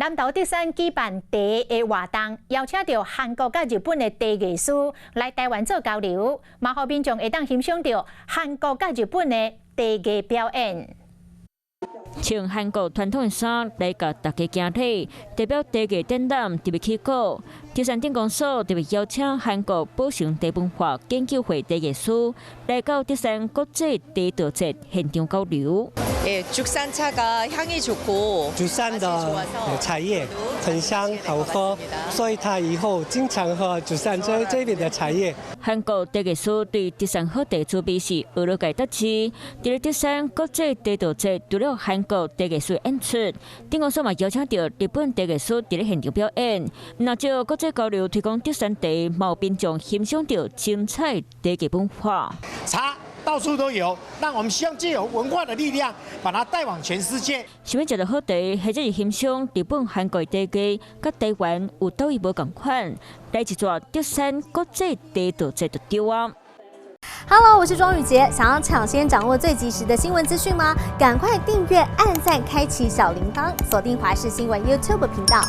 南投德山舉辦茶的活動，邀請著韓國佮日本的茶藝師來台灣做交流，嘛予民眾會當欣賞著韓國佮日本的茶藝表演。穿韓國傳統的衫來共大家行禮，代表茶藝展覽特別起鼓。德山鎮公所特別邀請韓國寶成茶文化研究會茶藝師來到德山國際茶道節現場交流。 예, 죽산차가 향이 좋고 죽산的茶葉很香好喝，所以他以後經常喝죽산這邊的茶葉。韓國茶藝師對德山好茶滋味是學了界得知，佇咧德山國際茶道節，除了韓國茶藝師演出，鎮公所嘛邀請著日本茶藝師佇咧現場表演。若藉國際交流推廣德山茶，嘛予民眾欣賞著精彩茶藝文化。茶到處都有，那我們希望藉由文化的力量，把它帶往全世界。想欲食著好茶，或者是欣賞日本、韓國茶藝，佮台灣有佗位無仝款，來一逝德山國際茶道節就對啊。 Hello，我是莊宇傑，想要搶先掌握最及時的新聞資訊嗎？趕快訂閱、按讚、開啟小鈴鐺，鎖定華視新聞 YouTube 頻道。